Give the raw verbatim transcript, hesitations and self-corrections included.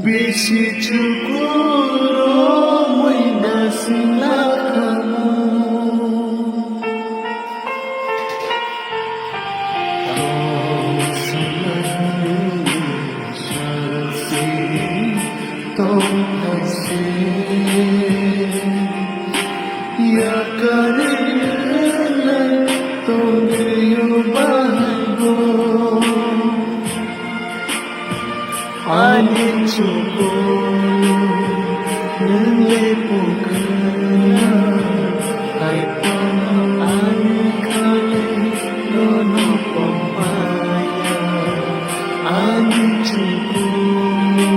Bisi chukuro muina sila kamu. Tong haise. Yakari tong yo bahago. Ani chuko nungle pukana.